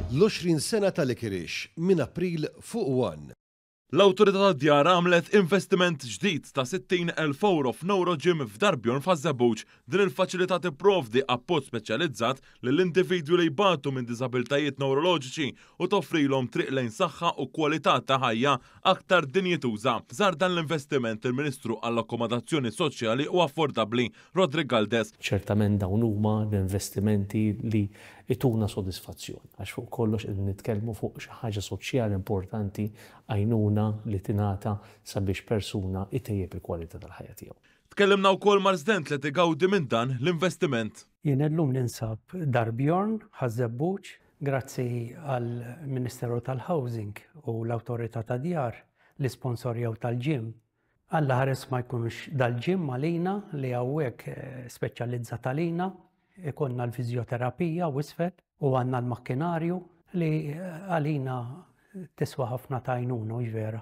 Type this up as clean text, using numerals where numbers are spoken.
L-20 sena ta' Licorice minn April fuq One. L-Awtorità tad-Djar għamlet investiment ġdid ta' 60,000 ewro f'Neurogym f'Dar Bjorn f'Ħaż-Żebbuġ. Din il-faċilità tipprovdi appoġġ speċjalizzat lil individwi li jbatu minn diżabiltajiet newroloġiċi u toffrilhom triq lejn saħħa u kwalità ta' ħajja aktar dinjituża. Żar dan l-investiment il-Ministru għall-Akkomodazzjoni Soċjali u Affordabbli, Roderick Galdes. Ċertament dawn huma l-investimenti li jtuna sodisfazzjon għax fuq kollox qegħdin nitkellmu fuq xi ħaġa soċjali importanti, għajnuna li tingħata sabiex persuna jtejjeb il-kwalità tal-ħajja tiegħu. Tkellimna wkoll ma' resident li qed igawdi minn dan l-investiment. Jien illum ninsab Dar Bjorn, Ħaż-Żebbuġ, grazzi għall-Ministeru tal-Housing u l-Awtorità tad-Djar li sponsorjaw tal-gym. Alla ħares ma jkunx dal-gym għalina li hawnhekk speċjalizzat għalina, ikollna l-fiżjoterapija u isfel u għandna l-makkinarju li għalina tiswa ħafna t'għajnuna, hux vera?